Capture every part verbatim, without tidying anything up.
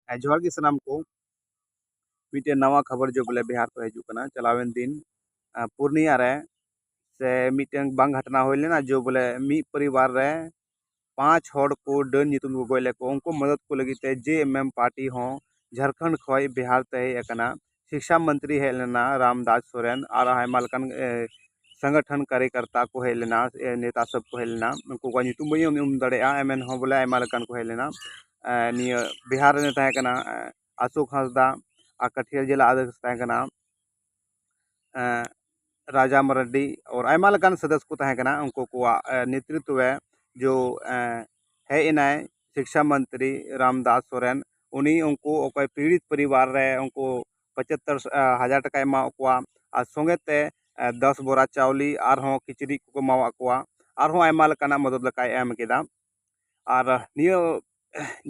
ᱦᱮᱸ, ᱡᱚᱦᱟᱨ ᱜᱮ ᱥᱟᱱᱟᱢ ᱠᱚ᱾ ᱢᱤᱫᱴᱮᱱ ᱱᱟᱣᱟ ᱠᱷᱚᱵᱚᱨ ᱡᱮ ᱵᱚᱞᱮ ᱵᱤᱦᱟᱨ ᱠᱷᱚᱱ ᱦᱤᱡᱩᱜ ᱠᱟᱱᱟ᱾ ᱪᱟᱞᱟᱣᱮᱱ ᱫᱤᱱ, ᱟ, ᱯᱩᱨᱱᱤᱭᱟ ᱨᱮ ᱥᱮ ᱢᱤᱫᱴᱮᱱ ᱵᱟᱝ ᱜᱷᱚᱴᱚᱱᱟ ᱦᱩᱭ ᱞᱮᱱᱟ, ᱡᱮ ᱵᱚᱞᱮ ᱢᱤᱫ ᱯᱚᱨᱤᱵᱟᱨ ᱨᱮ ᱯᱟᱸᱪ ᱦᱚᱲ ᱠᱚ ᱰᱟᱹᱱ ᱧᱩᱛᱩᱢ ᱠᱚ ᱜᱚᱡ ᱞᱮᱫ ᱠᱚ᱾ ᱩᱱᱠᱩ ᱢᱚᱫᱚᱫ ᱠᱚ ᱞᱟᱹᱜᱤᱫ ᱛᱮ ᱡᱮ ᱮᱢ ᱮᱢ ᱯᱟᱨᱴᱤ ᱦᱚᱸ ᱡᱷᱟᱲᱠᱷᱚᱸᱰ ᱠᱷᱚᱱ ᱵᱤᱦᱟᱨ ᱛᱮ ᱦᱮᱡ ᱟᱠᱟᱱᱟ᱾ ᱥᱤᱠᱥᱟ ᱢᱚᱱᱛᱨᱤ ᱦᱮᱡ ᱞᱮᱱᱟ ᱨᱟᱢᱫᱟᱥ ᱥᱚᱨᱮᱱ, ᱟᱨ ᱟᱭᱢᱟ ᱞᱮᱠᱟᱱ, ᱮ, ᱥᱚᱝᱜᱚᱴᱷᱚᱱ ᱠᱟᱨᱭᱚᱠᱚᱨᱛᱟ ᱠᱚ ᱦᱮᱡ ᱞᱮᱱᱟ, ᱮ, ᱱᱮᱛᱟ ᱥᱚᱵ ᱠᱚ ᱦᱮᱡ ᱞᱮᱱᱟ᱾ ᱩᱱᱠᱩ ᱠᱚᱣᱟᱜ ᱧᱩᱛᱩᱢ ᱵᱟᱹᱧ ᱩᱢ ᱫᱟᱲᱮᱭᱟᱜᱼᱟ, ᱮᱢᱮᱱ ᱦᱚᱸ ᱵᱚᱞᱮ ᱟᱭᱢᱟ ᱞᱮᱠᱟᱱ ᱠᱚ ᱦᱮᱡ ᱞᱮᱱᱟ᱾ ᱮ, ᱱᱤᱭᱟᱹ ᱵᱤᱦᱟᱨ ᱨᱮ ᱛᱟᱦᱮᱸ ᱠᱟᱱᱟ, ᱮ, ᱟᱥᱳᱠ ᱦᱟᱸᱥᱫᱟ, ᱟᱨ ᱠᱟᱴᱷᱤᱭᱟᱨ ᱡᱮᱞᱟ ᱟᱫᱷᱤᱠᱟᱨᱤ ᱛᱟᱦᱮᱸ ᱠᱟᱱᱟ, ᱮ, ᱨᱟᱡᱟ ᱢᱟᱨᱰᱤ, ᱟᱨ ᱟᱭᱢᱟ ᱞᱮᱠᱟᱱ ᱥᱚᱫᱚᱥᱥᱚ ᱠᱚ ᱛᱟᱦᱮᱸ ᱠᱟᱱᱟ᱾ ᱩᱱᱠᱩ ᱠᱚᱣᱟᱜ, ᱮ, ᱱᱮᱛᱨᱤᱛᱵ ᱨᱮ ᱡᱚ, ᱮ, ᱦᱮᱡ ᱮᱱᱟᱭ ᱥᱤᱠᱥᱟ ᱢᱚᱱᱛᱨᱤ ᱨᱟᱢᱫᱟᱥ ᱥᱚᱨᱮᱱ᱾ ᱩᱱᱤ ᱩᱱᱠᱩ ᱚᱠᱚᱭ ᱯᱤᱲᱤᱛ ᱯᱚᱨᱤᱵᱟᱨ ᱨᱮ ᱩᱱᱠᱩ ᱯᱚᱸᱪᱟᱛᱛᱚᱨ ᱦᱟᱡᱟᱨ ᱴᱟᱠᱟᱭ ᱮᱢᱟ ᱠᱚᱣᱟ, ᱟᱨ ᱥᱚᱸᱜᱮ ᱛᱮ, ᱮ, ᱫᱚᱥ ᱵᱚᱨᱟ ᱪᱟᱣᱞᱮ ᱟᱨᱦᱚᱸ ᱠᱤᱪᱨᱤᱡ ᱠᱚᱠᱚ ᱮᱢᱟᱣᱟᱫ ᱠᱚᱣᱟ᱾ ᱟᱨᱦᱚᱸ ᱟᱭᱢᱟ ᱞᱮᱠᱟᱱᱟᱜ ᱢᱚᱫᱚᱫ ᱞᱮᱠᱟᱭ ᱮᱢ ᱠᱮᱫᱟ᱾ ᱟᱨ ᱱᱤᱭᱟᱹ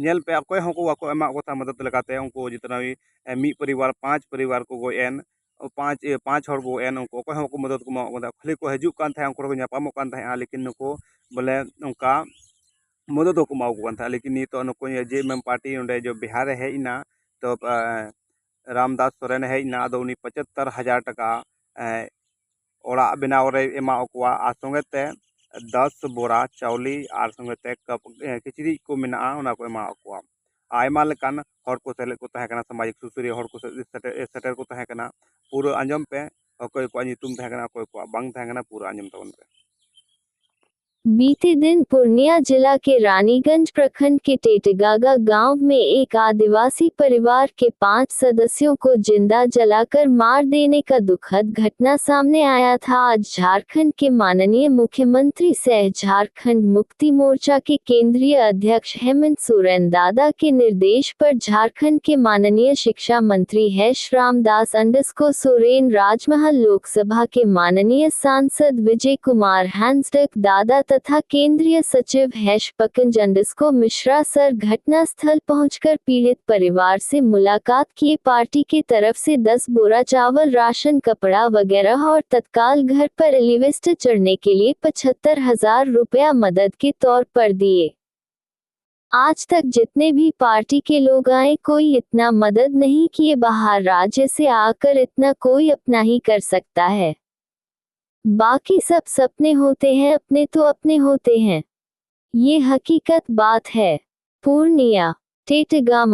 ᱧᱮᱞ ᱯᱮ, ᱚᱠᱚᱭ ᱦᱚᱸᱠᱚ ᱵᱟᱠᱚ ᱮᱢᱟᱜ ᱠᱚ ᱛᱟᱦᱮᱸᱫ ᱢᱚᱫᱚᱫ ᱞᱮᱠᱟᱛᱮ᱾ ᱩᱱᱠᱩ ᱡᱮᱛᱱᱟ ᱜᱮ, ᱮ, ᱢᱤᱫ ᱯᱚᱨᱤᱵᱟᱨ ᱯᱟᱸᱪ ᱯᱚᱨᱤᱵᱟᱨ ᱠᱚ ᱜᱚᱡ ᱮᱱ, ᱯᱟᱸᱪ, ᱮ, ᱯᱟᱸᱪ ᱦᱚᱲ ᱠᱚ ᱜᱚᱡ ᱮᱱ, ᱩᱱᱠᱩ ᱚᱠᱚᱭ ᱦᱚᱸ ᱵᱟᱠᱚ ᱢᱚᱫᱚᱫ ᱠᱚ ᱮᱢᱟᱜ ᱠᱚ ᱛᱟᱦᱮᱸᱫ᱾ ᱠᱷᱟᱹᱞᱤ ᱠᱚ ᱦᱤᱡᱩᱜ ᱠᱟᱱ ᱛᱟᱦᱮᱸᱫ, ᱩᱱᱠᱩ ᱦᱚᱲ ᱠᱚ ᱧᱟᱯᱟᱢᱚᱜ ᱠᱟᱱ ᱛᱟᱦᱮᱸᱫᱼᱟ, ᱞᱮᱠᱤᱱ ᱱᱩᱠᱩ ᱵᱚᱞᱮ ᱚᱱᱠᱟ ᱢᱚᱫᱚᱫ ᱦᱚᱸᱠᱚ ᱮᱢᱟ ᱠᱚ ᱠᱟᱱ ᱛᱟᱦᱮᱸᱫ᱾ ᱞᱮᱠᱤᱱ ᱱᱤᱛᱚᱜ ᱱᱩᱠᱩ ᱡᱮ ᱮᱢ ᱮᱢ ᱯᱟᱨᱴᱤ ᱱᱚᱰᱮ ᱡᱚ ᱵᱤᱦᱟᱨ ᱨᱮ ᱦᱮᱡ ᱮᱱᱟ, ᱛᱚ, ᱮ, ᱨᱟᱢᱫᱟᱥ ᱥᱚᱨᱮᱱ ᱮ ᱦᱮᱡ ᱮᱱᱟ, ᱟᱫᱚ ᱩᱱᱤ ᱯᱚᱸᱪᱟᱛᱛᱚᱨ ᱦᱟᱡᱟᱨ ᱴᱟᱠᱟ, ᱮ, ᱚᱲᱟᱜ ᱵᱮᱱᱟᱣ ᱨᱮᱭ ᱮᱢᱟ ᱠᱚᱣᱟ, ᱟᱨ ᱥᱚᱸᱜᱮ ᱛᱮ ᱫᱚᱥ ᱵᱚᱨᱟ ᱪᱟᱣᱞᱮ ᱟᱨ ᱥᱚᱸᱜᱮ ᱛᱮ ᱠᱟᱯ-, ᱮ, ᱠᱤᱪᱨᱤᱡ ᱠᱚ ᱢᱮᱱᱟᱜᱼᱟ, ᱚᱱᱟ ᱠᱚ ᱮᱢᱟ ᱠᱚᱣᱟ᱾ ᱟᱭᱢᱟ ᱞᱮᱠᱟᱱ ᱦᱚᱲ ᱠᱚ ᱥᱮᱞᱮᱫ ᱠᱚ ᱛᱟᱦᱮᱸ ᱠᱟᱱᱟ, ᱥᱟᱢᱟᱡᱤᱠ ᱥᱩᱥᱟᱹᱨᱤᱭᱟᱹ ᱦᱚᱲ ᱠᱚ ᱥᱮ-, ᱥᱮᱴᱮᱨ, ᱥᱮᱴᱮᱨ ᱠᱚ ᱛᱟᱦᱮᱸ ᱠᱟᱱᱟ᱾ ᱯᱩᱨᱟᱹ ᱟᱸᱡᱚᱢ ᱯᱮ, ᱚᱠᱚᱭ ᱠᱚᱣᱟᱜ ᱧᱩᱛᱩᱢ ᱛᱟᱦᱮᱸ ᱠᱟᱱᱟ, ᱚᱠᱚᱭ ᱠᱚᱣᱟᱜ ᱵᱟᱝ ᱛᱟᱦᱮᱸ ᱠᱟᱱᱟ, ᱯᱩᱨᱟᱹ ᱟᱸᱡᱚᱢ ᱛᱟᱵᱚᱱ ᱯᱮ᱾ बीते दिन पूर्णिया जिला के रानीगंज प्रखंड के टेटेगागा गांव में एक आदिवासी परिवार के पांच सदस्यों को जिंदा जलाकर मार देने का दुखद घटना सामने आया था। आज झारखंड के माननीय मुख्यमंत्री सह झारखंड मुक्ति मोर्चा के केंद्रीय अध्यक्ष हेमंत सोरेन दादा के निर्देश पर झारखंड के माननीय शिक्षा मंत्री हैश रामदास अंडस को सोरेन राजमहल लोकसभा के माननीय सांसद विजय कुमार हैंसडक दादा तथा केंद्रीय सचिव हैश पकंज अंडस को मिश्रा सर घटनास्थल पहुंचकर पीड़ित परिवार से मुलाकात किए, पार्टी की तरफ से दस बोरा चावल, राशन, कपड़ा वगैरह और तत्काल घर पर एलिवेटर चढ़ने के लिए पचहत्तर हजार रुपया मदद के तौर पर दिए। आज तक जितने भी पार्टी के लोग आए, कोई इतना मदद नहीं किए बाहर राज्य से आकर, इतना कोई अपना ही कर सकता है। बाकी सब सपने होते हैं, अपने तो अपने होते हैं। ये हकीकत बात है। पूर्णिया, टेटगामा।